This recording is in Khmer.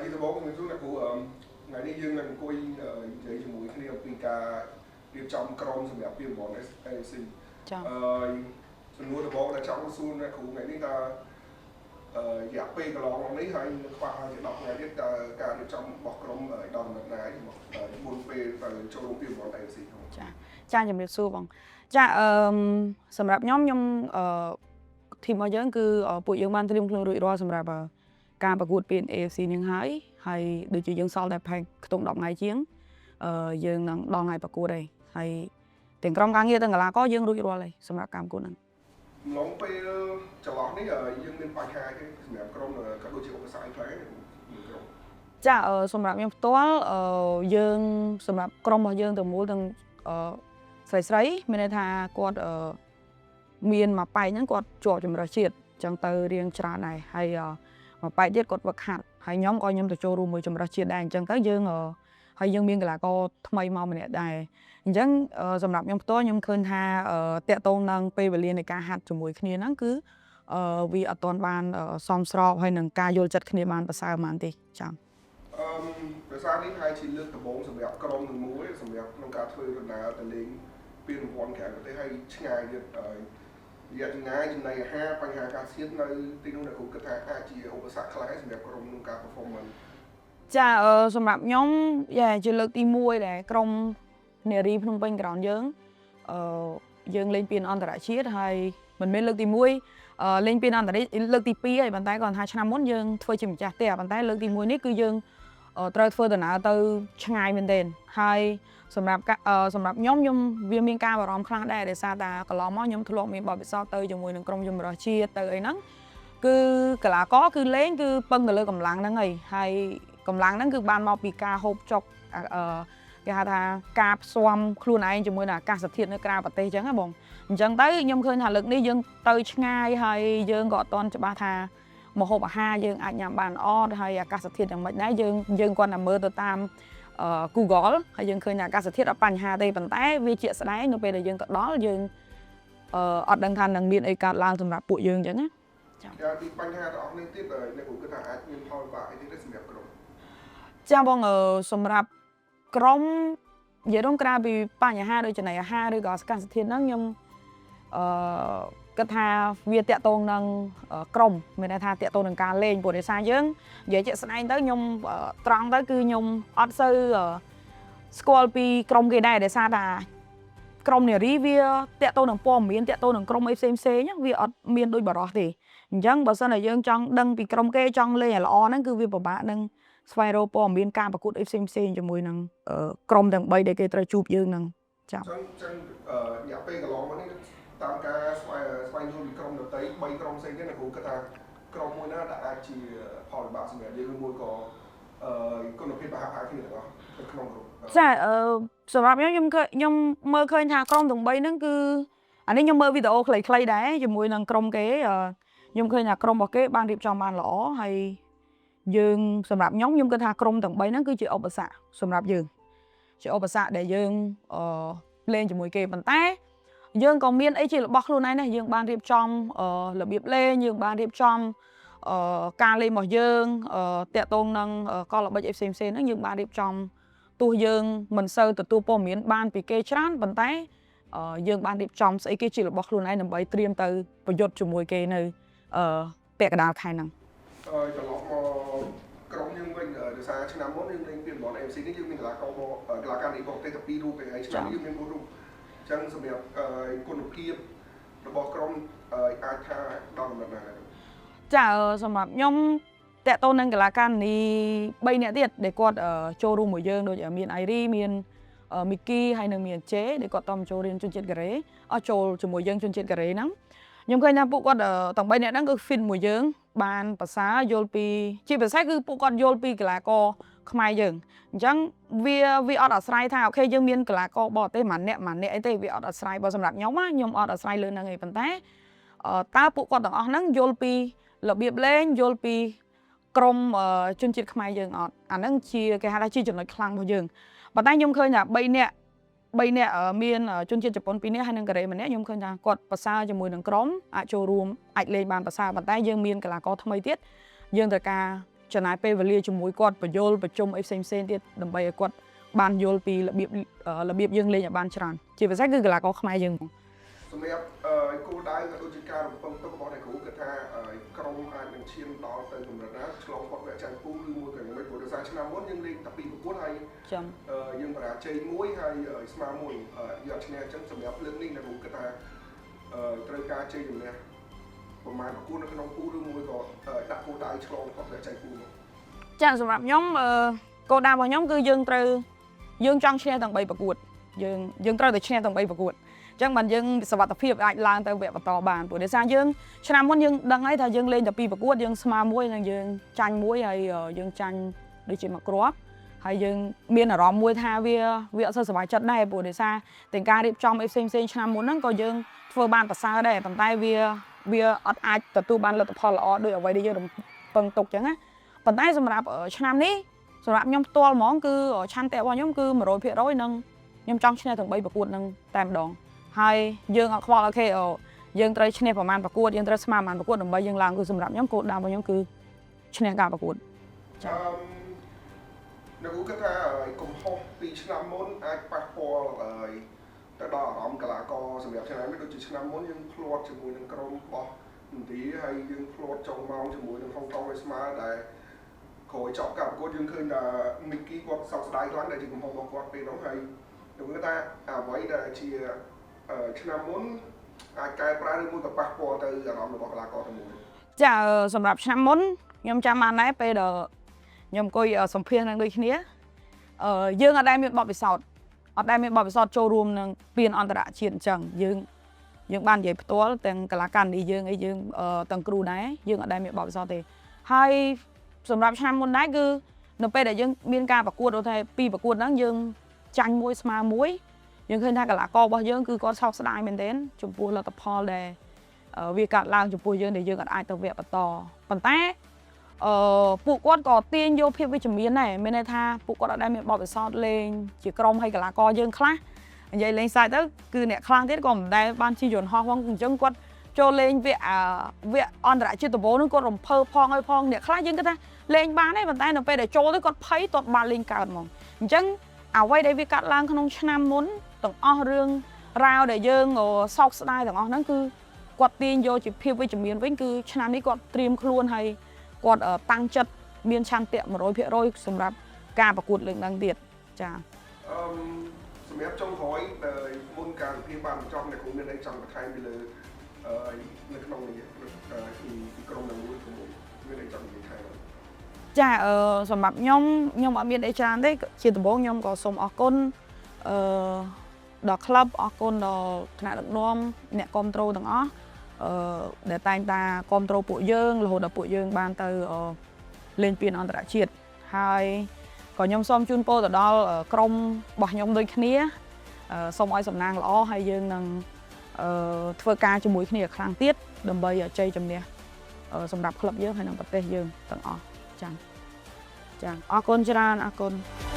បាទជាដំបូងខ្ញុំសួរអ្នកគ្រូអឺថ្ងៃនេះយើងនឹងអង្គុយនិយាយជាមួយគ្នាអំពីការរៀបចំក្រុមសម្រាប់ពានរង្វាន់ AFC ចា អឺសំណួរដំបូងដែលចង់សួរអ្នកគ្រូថ្ងៃនេះថាអឺរយៈពេលកន្លងមកនេះហើយនៅខ្វះហើយជា10ថ្ងៃទៀតតើការរៀបចំរបស់ក្រុមដល់កម្រិតណាហើយមុនពេលទៅចូលរួមពានរង្វាន់ AFC ហ្នឹង? ចាចាជំរាបសួរបងចាអឺសម្រាប់ខ្ញុំខ្ញុំអឺ team របស់យើងគឺពួកយើងបានត្រៀមខ្លួនរួចរាល់សម្រាប់ការប្រកួតពាន AFC នឹងហើយហើយដូចជាយើងសល់តែប្រហែលខ្ទង់10ថ្ងៃជាងអឺយើងនឹងដល់ថ្ងៃប្រកួតហើយហើយទាំងក្រុមការងារទាំងកីឡាករយើងរួចរាល់ហើយសម្រាប់ការប្រកួតហ្នឹង។ អំឡុងពេលចន្លោះនេះយើងមានបញ្ហាទេសម្រាប់ក្រុមក៏ដូចជាឧបសគ្គអីខ្លះទេក្រុម? ចាអឺសម្រាប់ខ្ញុំផ្ទាល់អឺយើងសម្រាប់ក្រុមរបស់យើងទាំងមូលទាំងអឺស្រីស្រីមានន័យថាគាត់អឺមានមួយប៉ែកហ្នឹងគាត់ជាប់ជម្រើសជាតិអញ្ចឹងទៅរៀងច្រើនដែរហើយមួយប៉ែកទៀតគាត់វឹកហាត់ហើយខ្ញុំក៏ខ្ញុំទៅចូលរួមមួយជម្រើសជាតិដែរអញ្ចឹងទៅយើងហើយយើងមានកីឡាករថ្មីមកម្នាក់ដែរអញ្ចឹងសម្រាប់ខ្ញុំផ្ទាល់ខ្ញុំឃើញថាតាក់ទងនឹងពេលវេលានៃការហាត់ជាមួយគ្នាហ្នឹងគឺអឺវាអត់ទាន់បានសមស្របហើយនឹងការយល់ចិត្តគ្នាបានប្រសើរប៉ុន្មានទេចា៎។ អឺភាសានេះហើយជាលើកដំបូងសម្រាប់ក្រុមនឹងមួយសម្រាប់ក្នុងការធ្វើដំណើរទៅលេងពានរង្វាន់ក្រៅប្រទេសហើយឆ្ងាយទៀតហើយរយៈចម្ងាយចំណីអាហារបញ្ហាអាកាសធាតុនៅទីនោះអ្នកគ្រូគិតថាអាចជាឧបសគ្គខ្លះសម្រាប់ក្រុមក្នុងការ performance? ចាអឺសម្រាប់ខ្ញុំយ៉ាជាលើកទី1ដែលក្រុមនារីភ្នំពេញក្រោនយើងអឺយើងលេងពានអន្តរជាតិហើយមិនមែនលើកទី1អឺលេងពានអន្តរជាតិលើកទី2ហើយប៉ុន្តែគាត់ថាឆ្នាំមុនយើងធ្វើជាម្ចាស់ផ្ទះប៉ុន្តែលើកទី1នេះគឺយើងត្រូវធ្វើដំណើរទៅឆ្ងាយមែនទែនហើយសម្រាប់ខ្ញុំខ្ញុំវាមានការបារម្ភខ្លះដែរដោយសារតែកន្លងមកខ្ញុំធ្លាប់មានបទពិសោធន៍ទៅជាមួយនឹងក្រុមជម្រើសជាតិទៅអីហ្នឹងគឺកីឡាករគឺលេងគឺពឹងទៅលើកម្លាំងហ្នឹងហើយហើយកម្លាំងហ្នឹងគឺបានមកពីការហូបចុកអឺគេហៅថាការផ្សំខ្លួនឯងជាមួយនឹងអាកាសធាតុនៅក្រៅប្រទេសអញ្ចឹងណាបងអញ្ចឹងទៅខ្ញុំឃើញថាលើកនេះយើងទៅឆ្ងាយហើយយើងក៏អត់ទាន់ច្បាស់ថាម្ហូបអាហារយើងអាចញ៉ាំបានអត់ហើយអាកាសធាតុយ៉ាងម៉េចដែរយើងយើងគ្រាន់តែមើលទៅតាម Google ហើយយើងឃើញថាអាកាសធាតុអត់បញ្ហាទេប៉ុន្តែវាជាក់ស្ដែងនៅពេលដែលយើងទៅដល់យើងអត់ដឹងថានឹងមានអីកើតឡើងសម្រាប់ពួកយើងអញ្ចឹងណា។ ចាពីបញ្ហាទាំងអស់នេះទៀតអ្នកគ្រូគិតថាអាចមានផលវិបាកអីទៀតសម្រាប់ក្រុម? ចាបងសម្រាប់ក្រុមនិយាយរួមក្រៅពីបញ្ហាដូចចំណីអាហារឬក៏អាកាសធាតុហ្នឹងខ្ញុំអឺគិតថាវាតាក់ទងនឹងក្រុមមានន័យថាតាក់ទងនឹងការលេងព្រោះដោយសារយើងនិយាយជាក់ស្ដែងទៅខ្ញុំត្រង់ទៅគឺខ្ញុំអត់សូវស្គាល់ពីក្រុមគេដែរដោយសារថាក្រុមនារីវាតាក់ទងនឹងព័ត៌មានតាក់ទងនឹងក្រុមអីផ្សេងផ្សេងវាអត់មានដូចបរោះទេអញ្ចឹងបើសិនតែយើងចង់ដឹងពីក្រុមគេចង់លេងឲ្យល្អហ្នឹងគឺវាពិបាកនឹងស្វែងរកព័ត៌មានការប្រកួតអីផ្សេងផ្សេងជាមួយនឹងក្រុមទាំង3ដែលគេត្រូវជួបយើងហ្នឹងចា៎។ ចឹងចឹងរយៈពេលកន្លងមកនេះតាមការស្វែងស្វែងយល់ពីក្រុមដទៃ3ក្រុមផ្សេងទៀតអ្នកគ្រូគិតថាក្រុមមួយណាដែលអាចជាផលវិបាកសម្រាប់យើងមួយក៏អឺគុណភាពប្រហាក់ប្រហែលគ្នាទាំងអស់នៅក្នុងក្រុម? ចាអឺសម្រាប់ខ្ញុំខ្ញុំឃើញខ្ញុំមើលឃើញថាក្រុមទាំង3ហ្នឹងគឺអានេះខ្ញុំមើលវីដេអូខ្លីៗដែរជាមួយនឹងក្រុមគេខ្ញុំឃើញថាក្រុមរបស់គេបានរៀបចំបានល្អហើយយើងសម្រាប់ខ្ញុំខ្ញុំគិតថាក្រុមទាំង3ហ្នឹងគឺជាឧបសគ្គសម្រាប់យើងជាឧបសគ្គដែលយើងអឺលេងជាមួយគេប៉ុន្តែយើងក៏មានអីជារបស់ខ្លួនឯងដែរយើងបានរៀបចំរបៀបលេងយើងបានរៀបចំអឺការលេងរបស់យើងអឺតាក់ទងនឹងកលល្បិចអីផ្សេងៗហ្នឹងយើងបានរៀបចំទោះយើងមិនសូវទទួលព័ត៌មានបានពីគេច្រើនប៉ុន្តែយើងបានរៀបចំស្អីគេជារបស់ខ្លួនឯងដើម្បីត្រៀមទៅប្រយុទ្ធជាមួយគេនៅអឺពាក់កណ្ដាលខែហ្នឹង។ អឺត្រឡប់មកក្រុមយើងវិញដោយសារឆ្នាំមុនយើងលេងពានរង្វាន់ AFC នេះយើងមានកីឡាករមកកីឡាករនេះបរទេសតែ2រូបទេហើយឆ្នាំនេះយើងមាន4រូបអញ្ចឹងសម្រាប់គុណភាពរបស់ក្រុមអាចថាដល់កម្រិតណាដែរ? ចាសម្រាប់ខ្ញុំតាក់ទងនឹងកីឡាករនី3នាក់ទៀតដែលគាត់ចូលរួមមួយយើងដូចមានអៃរីមានមីគីហើយនិងមានជេដែលគាត់តំចូលរៀនជនជាតិកូរ៉េអស់ចូលជាមួយយើងជនជាតិកូរ៉េហ្នឹងខ្ញុំឃើញថាពួកគាត់ទាំង3នាក់ហ្នឹងគឺ fit មួយយើងបានប្រសើរយល់ពីជាពិសេសគឺពួកគាត់យល់ពីកីឡាករខ្មែរយើងអញ្ចឹងវាវាអត់អាស្រ័យថា okay យើងមានកីឡាករបរទេសម្នាក់ម្នាក់អីទេវាអត់អាស្រ័យបើសម្រាប់ខ្ញុំណាខ្ញុំអត់អាស្រ័យលើហ្នឹងឯងប៉ុន្តែតើពួកគាត់ទាំងអស់ហ្នឹងយល់ពីរបៀបលេងយល់ពីក្រុមជនជាតិខ្មែរយើងអត់អាហ្នឹងជាគេហៅថាជាចំណុចខ្លាំងរបស់យើងប៉ុន្តែខ្ញុំឃើញថា3នាក់3នាក់មានជនជាតិជប៉ុន2នាក់ហើយនិងកូរ៉េម្នាក់ខ្ញុំឃើញថាគាត់ប្រសើរជាមួយនឹងក្រុមអាចចូលរួមអាចលេងបានប្រសើរប៉ុន្តែយើងមានកីឡាករថ្មីទៀតយើងត្រូវការ ចំណាយពេលវេលាជាមួយគាត់បញ្យលប្រជុំអីផ្សេងផ្សេងៗទៀតដើម្បីឲ្យគាត់បានយល់ពីរបៀបរបៀបយើងលេងឲ្យបានច្រើនជាពិសេសគឺកីឡាករខ្មែរយើងហ្មង សម្រាប់គោលដៅក៏ដូចជាការរំពឹងទុករបស់អ្នកគ្រូគិតថាក្រុមអាចនឹងឈានដល់ទៅកម្រិតណាឆ្លងផុតវគ្គចាញ់ពូលឬមួយក៏យ៉ាងម៉េចព្រោះដោយសារឆ្នាំមុនយើងលេងតែពីរប្រកួតហើយ ចាំ យើងបរាជ័យមួយហើយស្មើមួយយកឈ្នះអញ្ចឹងសម្រាប់លើកនេះអ្នកគ្រូគិតថាត្រូវការជ័យជំនះប្រហែលប្រកួតនៅក្នុងពូលឬមួយក៏ដាក់គោលដៅឆ្លងផុតវគ្គចាញ់ពូលមក ចាសម្រាប់ខ្ញុំគោលដៅរបស់ខ្ញុំគឺយើងត្រូវយើងចង់ឈ្នះទាំង3ប្រកួតយើងយើងត្រូវតែឈ្នះទាំង3ប្រកួតអញ្ចឹងបានយើងសវត្ថភាពអាចឡើងទៅវគ្គបន្តបានព្រោះដោយសារយើងឆ្នាំមុនយើងដឹងហើយថាយើងលេងតែពីរប្រកួតយើងស្មើមួយនិងយើងចាញ់មួយហើយយើងចាញ់ដូចជាមួយគ្រាប់ហើយយើងមានអារម្មណ៍មួយថាវាវាអត់សូវសប្បាយចិត្តដែរព្រោះដោយសារទាំងការរៀបចំអីផ្សេងផ្សេងៗឆ្នាំមុនហ្នឹងក៏យើងធ្វើបានប្រសើរដែរប៉ុន្តែវាវាអត់អាចទទួលបានលទ្ធផលល្អដូចអ្វីដែលយើងរំពឹងទុកអញ្ចឹងណាប៉ុន្តែសម្រាប់ឆ្នាំនេះសម្រាប់ខ្ញុំផ្ទាល់ហ្មងគឺឆន្ទៈរបស់ខ្ញុំគឺ100%នឹងខ្ញុំចង់ឈ្នះទាំង3ប្រកួតហ្នឹងតែម្ដងហើយយើងអត់ខ្វល់okay យើងត្រូវឈ្នះប្រហែលប្រកួតយើងត្រូវស្មើប្រហែលប្រកួតដើម្បីយើងឡើងគឺសម្រាប់ខ្ញុំគោលដៅរបស់ខ្ញុំគឺឈ្នះការប្រកួត ចា៎ អឺអ្នកគ្រូគិតថាកំហុសពីឆ្នាំមុនអាចប៉ះពាល់ទៅដល់អារម្មណ៍កីឡាករសម្រាប់ឆ្នាំនេះដូចជាឆ្នាំមុនយើងភ្លាត់ជាមួយនឹងក្រុមរបស់ឥណ្ឌាហើយយើងភ្លាត់ចុងម៉ោងជាមួយនឹងហុងកុងឲ្យស្មើដែលក្រោយចប់ការប្រកួតយើងឃើញថាមីគីគាត់សោកស្ដាយខ្លាំងដែលជាកំហុសរបស់គាត់ពេលនោះហើយខ្ញុំគិតថាអ្វីដែលជាឆ្នាំមុនអាចកែប្រែឬមួយក៏ប៉ះពាល់ទៅអារម្មណ៍របស់កីឡាករទាំងមូល ចាសម្រាប់ឆ្នាំមុនខ្ញុំចាំបានដែរពេលដែលខ្ញុំអង្គុយសម្ភាសនឹងដូចគ្នាយើងអត់ដែលមានបទពិសោធន៍អត់ដែលមានបទពិសោធន៍ចូលរួមនឹងពានអន្តរជាតិអញ្ចឹងយើងយើងបាននិយាយផ្ទាល់ទាំងកីឡាករនេះយើងអីយើងទាំងគ្រូដែរយើងអត់ដែលមានបទពិសោធន៍ទេហើយសម្រាប់ឆ្នាំមុនដែរគឺនៅពេលដែលយើងមានការប្រកួតដូចថាពីរប្រកួតហ្នឹងយើងចាញ់មួយស្មើមួយយើងឃើញថាកីឡាកររបស់យើងគឺគាត់សោកស្ដាយមែនទែនចំពោះលទ្ធផលដែលវាកាត់ឡើងចំពោះយើងដែលយើងអាចទៅវគ្គបន្តប៉ុន្តែពួកគាត់ក៏ទាញយកភាពវិជ្ជមានដែរមានន័យថាពួកគាត់អត់ដែលមានបទពិសោធន៍លេងជាក្រុមហើយកីឡាករយើងខ្លះនិយាយលេងសាច់ទៅគឺអ្នកខ្លះទៀតក៏មិនដែលបានជិះយន្តហោះផងអញ្ចឹងគាត់ចូលលេងវគ្គវគ្គអន្តរជាតិដំបូងហ្នឹងគាត់រំភើបផងហើយផងអ្នកខ្លះយើងគិតថាលេងបានទេប៉ុន្តែនៅពេលដែលចូលទៅគាត់ភ័យគាត់បានលេងកើតហ្មងអញ្ចឹងអ្វីដែលវាកាត់ឡើងក្នុងឆ្នាំមុនទាំងអស់រឿងរ៉ាវដែលយើងសោកស្ដាយទាំងអស់ហ្នឹងគឺគាត់ទាញយកជាភាពវិជ្ជមានវិញគឺឆ្នាំនេះគាត់ត្រៀមខ្លួនហើយគាត់តាំងចិត្តមានឆន្ទៈ100%សម្រាប់ការប្រកួតលើកហ្នឹងទៀតចា៎ អឺសម្រាប់ចុងក្រោយដែលមុនការវិភាគបានបញ្ចប់អ្នកគ្រូមានអីចង់បន្ថែមពីលើនៅក្នុងនេះពីក្រុមទាំងមួយក្រុមមានអីចង់និយាយថែម ចាសម្រាប់ខ្ញុំខ្ញុំអត់មានអីច្រើនទេជាដំបូងខ្ញុំក៏សូមអរគុណអឺដល់ក្លឹបអរគុណដល់ថ្នាក់ដឹកនាំអ្នកគ្រប់គ្រងទាំងអស់ដែលតែងតាគ្រប់គ្រងពួកយើងរហូតដល់ពួកយើងបានទៅលេងពានអន្តរជាតិហើយក៏ខ្ញុំសូមជូនពរទៅដល់ក្រុមរបស់ខ្ញុំដូចគ្នាសូមឲ្យសំណាងល្អហើយយើងនឹងធ្វើការជាមួយគ្នាខ្លាំងទៀតដើម្បីជ័យជំនះសម្រាប់ក្លឹបយើងហើយនិងប្រទេសយើងទាំងអស់ចា៎ចាអរគុណច្រើនអរគុណ។